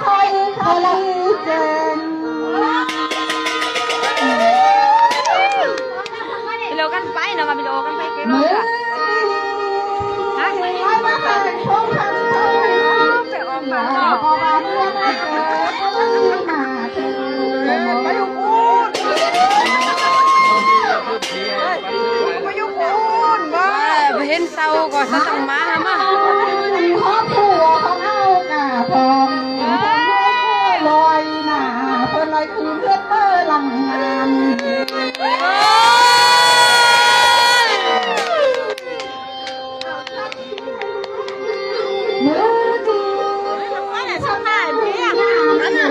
ຄ່ອຍເຂົ້າໄປແຈ້ງ ວິດີໂອກັນໄປເນາະ ມາວິດີໂອກັນໄປເກັບເອົາ ຮະ ໄປອອກມາເນາະ ໄປຢູ່ພຸ້ນ ໄປຢູ່ພຸ້ນ ບໍ່ ເອີ ບໍ່ເຫັນ ເຊົາກໍເຊົາຕ້ອງມາຫາມາ ຄອບຄົວຂອງເຮົາກະພ້ອມ ເອີ ລອຍໜ້າເພິ່ນລອຍຄືນເຮືອນເປີຫຼັງງາມ ເອີ ມື້ນີ້ ອັນນັ້ນ ອັນນັ້ນ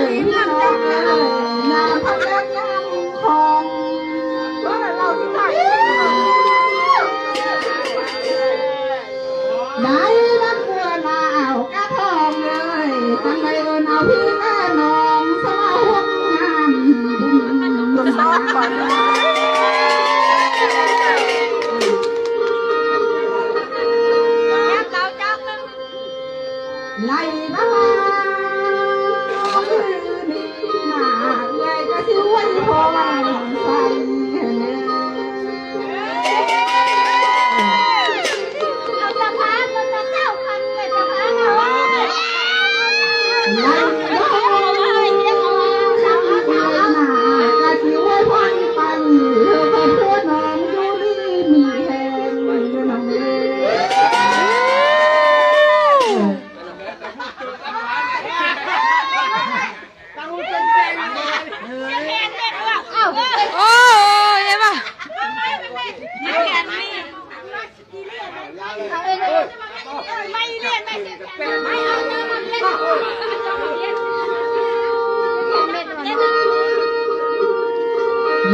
ງາມພັກງາມຂອງ ໄດ້ມາເກື້ອໜ້າເອົາກະທອງເອີຍ ຈັ່ງໄດ້ເອີ້ນເອົາພີ່ກະນ້ອງ ສະມາຮ່ວມງານບຸນບຸນມາ ໄລ່ມາ ຄືນີ້ໜ້າເອື້ອຍກະຊິອວຍພອນໃສ່ ເອົາສະພານ ເອົາສະເຈົ້າ ໂອ້ຍ ເອີ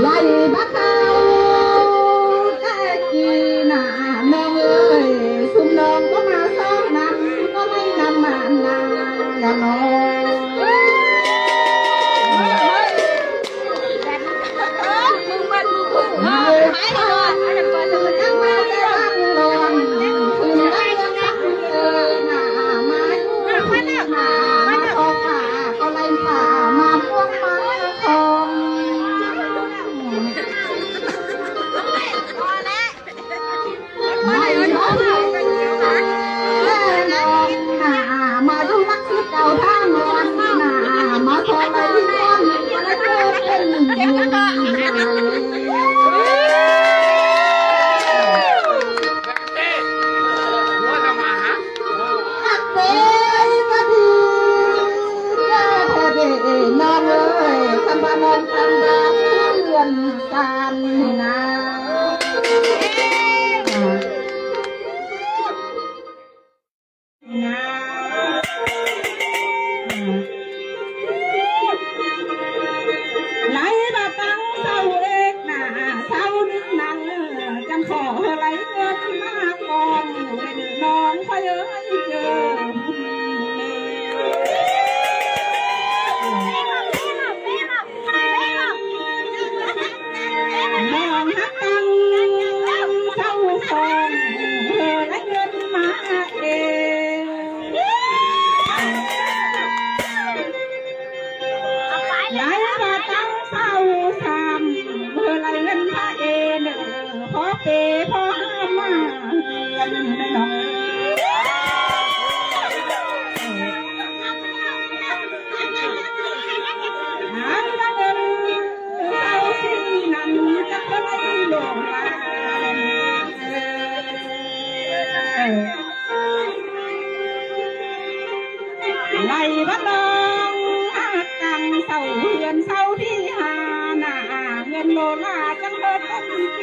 ໄລ່ບັກເຂົາແຕ່ກີ້ນະນ້ອງເອີຍ ຊຸມນ້ອງກໍມາສອງນຳ ກໍໄດ້ນຳມານາລະນ້ອງ. ມາຢູ່ຫຼັກສິບເກົ້າທາງວັນນາ ມາຂໍໄລ່ວິນວອນ ມາເກີດເປັນຢູ່ໃນເມືອງ ຮັກເດກະດີແທ້ເດນ້ອງເອີຍ ຄຳວ່ານ້ອງກຳບ້ານເຮືອນຊານນີ້ນາ. ໄລ່ມາຕັ້ງເສົາເອກໜ້າເສົາໜຶ່ງນັ້ນ ຈັ່ງຂໍໃຫ້ໄລ່ເງິນມາກ່ອນ ນ້ອງຂ້ອຍເອີຍເຈີບຸນແມ່. ມອງຮັກກັນເຊົາສອງ ເອີ ໄດ້ເງິນມາເອງ ໄດ້ມາຕັ້ງເສົາສາມ ເອີ ໄດ້ເງິນມາເອງ ພໍເປພໍຫາມາເຮືອນນ້ອງ. ໄລ່ມານ້ອງຮັກກັນເສົາເຮືອນເສົາທີຫ້ານະ ເງິນໂລລາຈັ່ງເລີຍເປັນເກ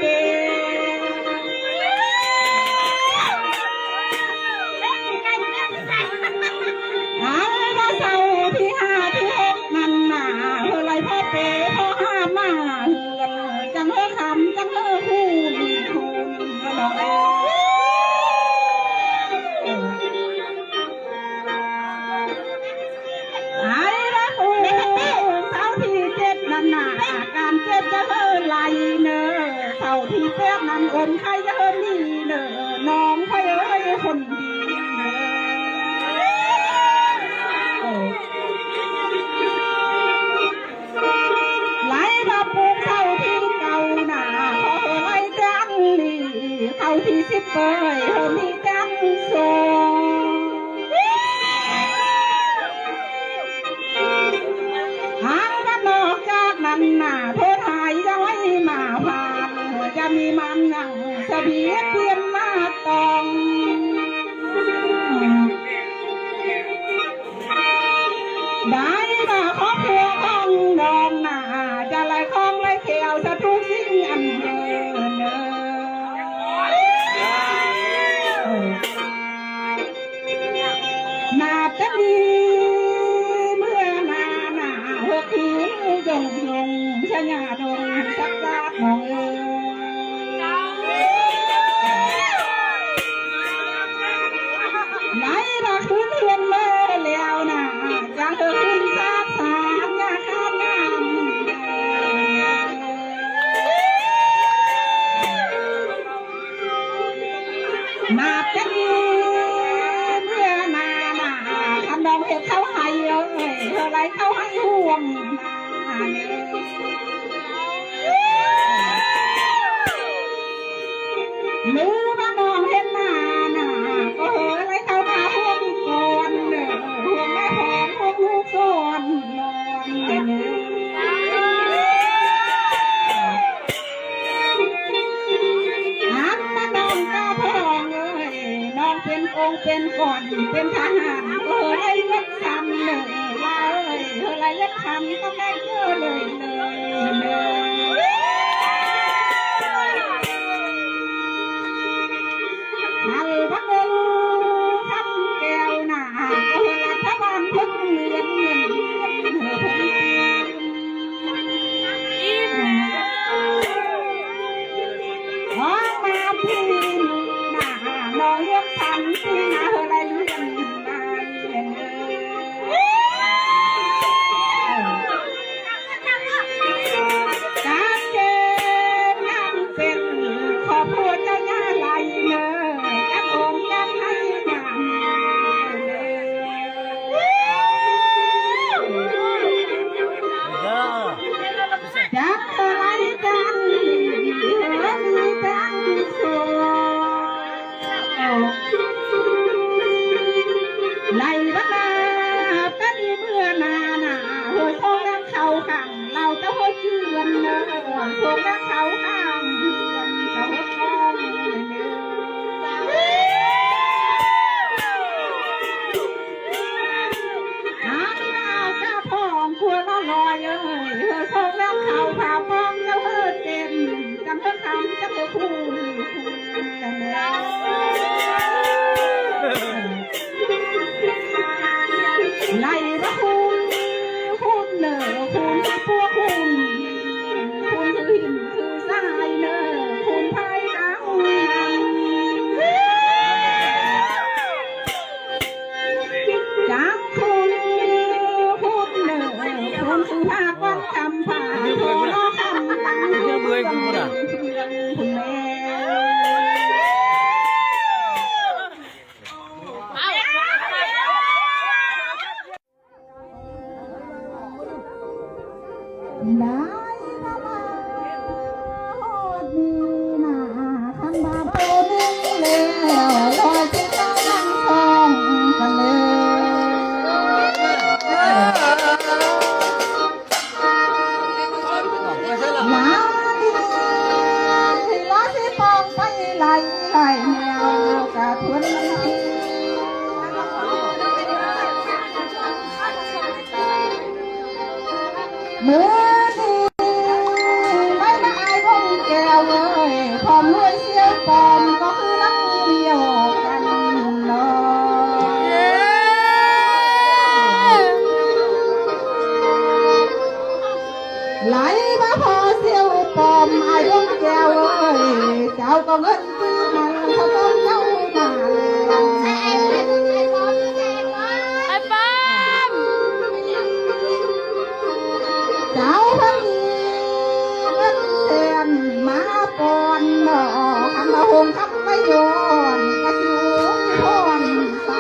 ເອົາລະເສົາທີຫ້າທີຫົກນັ້ນນະ ເຮີໄລ່ພໍ່ເປພໍ່ຫາມາເຮືອນ ຈັ່ງເຮີຄຳຈັ່ງເຮີຄູນຄູນເນາະ. ໄອ້ລະໂອ ເສົາທີເຈັດນັ້ນນະ ການເຈັດຈະເຮີໄລ່ເນີ ເສົາທີແປດນັ້ນອົນໄຂ່ຈະເຮີມີເນີ ນ້ອງຂ້ອຍເອີຍຄົນດີເນີ. ໂອ້ ນໜ້າໂທດຫາຍ ຢ່າໄວ້ມາຜ່ານ ຢ່າມີມານຫຍັງສະບຽດບຽນມາຕ້ອງ ໄດ້ມາຄອບຄົວຂອງນ້ອງໜ້າ ຈະໄຫຼຄ່ອງໄຫຼແຄ້ວສະທຸກສິ່ງອັນເດີນເດີ ນາດຕະນີເມື່ອນານາ ເຮີກຄືຍົງຍົງຊະຍາດົງສັກລາດນ້ອງເອີຍ ໄຫຼມາຄືນເຮືອນເມີແລ້ວນາ ຈະເຮີກຄືນຊາດສາມຍາຄາບງາມ ນາດຕະນີເມື່ອນານາ ຄັນນ້ອງເຮັດເຂົ້າໄຮ່ເອີຍ ເຮີໄລ່ເຂົ້າໄຮ່ຫ່ວງນາເອີຍ ຫຼືວ່ານ້ອງເຮັດນານາ ກໍເຮີໄລ່ເຂົ້ານາຫ່ວງກ່ອນເດີ ຫ່ວງແມ່ພ້ອມຫ່ວງລູກສອນນອນເດີ ອັນມານ້ອງກາພອງເອີຍ ນ້ອງເປັນອົງເປັນກອນ ເປັນທະຫານ ເຮີໄລ່ເຮັດຄຳເດີລາເອີຍ ເຮີໄລ່ເຮັດຄຳກໍແມ່ນເອີເລີຍເລີຍເລີຍ ໄທບັກເອີຍຄຳແກ້ວນາ ກໍເຮັດລັດຖະບານເພິ່ນເລື່ອນເງິນເດືອນເພິ່ນ ອອກມາພີ້ໜ້າ ນ້ອງເລືອກພັນພີ້ໜ້າ ເຮີໄລ່ເລື່ອນນາຍ ການເກນນຳເປັນ ຂອບຫົວເຈົ້າຍ່າໄຫຼເນີ ກັນອົງກັນໃຫ້ນຳ ຈັກເທົ່າໃດກັນ ເອີ ມີກັນໂຊ ໄລບັນດາ ກະດີເມື່ອນານາ ໂຫຍໂຊກແລ້ວເຂົ້າຂ້າງ ລາວເຈົ້າໂຫຍເຈື່ອນເນີ ໂຊກແລ້ວເຂົ້າຂ້າງເຮືອນ ເຈົ້າໂຫຍຄອງເນີ ອາ ເຈົ້າພອງຄົວລະລອຍເອີຍ ເຮີໂຊກແລ້ວເຂົ້າພາພອງເຈົ້າເຮີເຕັມ ຈຳເຮີຄຳຈຳເຮີຄູນ ຄູນແລ້ວແມ່ ໄລລະຄູນ ຄູນເນີ ຄູນພວກຄູນ ຄູນຄືຫີນຄືຊາຍເນີ ຄູນພາຍທາງ ຈັກຄຸນພຸດເດີ ຄຸນສຸພາກວັນຄຳພາ ຂໍລໍຄຳຕັ້ງເຮືອນເມືອຍພຸ້ນພຸ້ນນະ ພຸ້ນແລ້ວ ໄດ້ມາຮອດນີ້ນາ ຄັນວ່າໂຕໜຶ່ງແລ້ວ ລອຍຊິຕັ້ງສອງກັນເລີຍ ລາລີ ລາຊິປອງໄປໄຫຼໄຫຼແນວກະທົນ ມື້ນີ້ໄດ້ມາອ້າຍວົງແກ້ວເອີຍ ພ້ອມລວຍສ່ຽວປອມກໍຄືລັກດຽວກັນເນາະ ໄຫຼມາພໍສ່ຽວປອມ ອ້າຍວົງແກ້ວເອີຍ ເຈົ້າກໍເງິນ ຊື້ມັນເຂົ້າຕົ້ມເຈົ້າມາແລ້ວ ໄອ້ປ້ອມ ເຈົ້າເພິ່ນມີເງິນແສນມາປ້ອນເນາະ ຄັນວ່າໂຮງຄຳໄປຍ້ອນ ກະຊິອວຍພອນໃສ່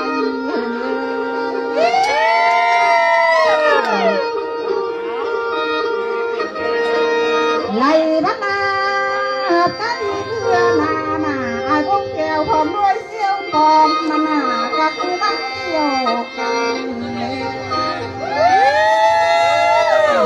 ໄລບັນດາ ກະດີເພື່ອນານາ ອ້າຍບົກແກ້ວພ້ອມດ້ວຍສ່ຽວປອມ ມັນນາກະຄືມັນດຽວກັນແລ້ວ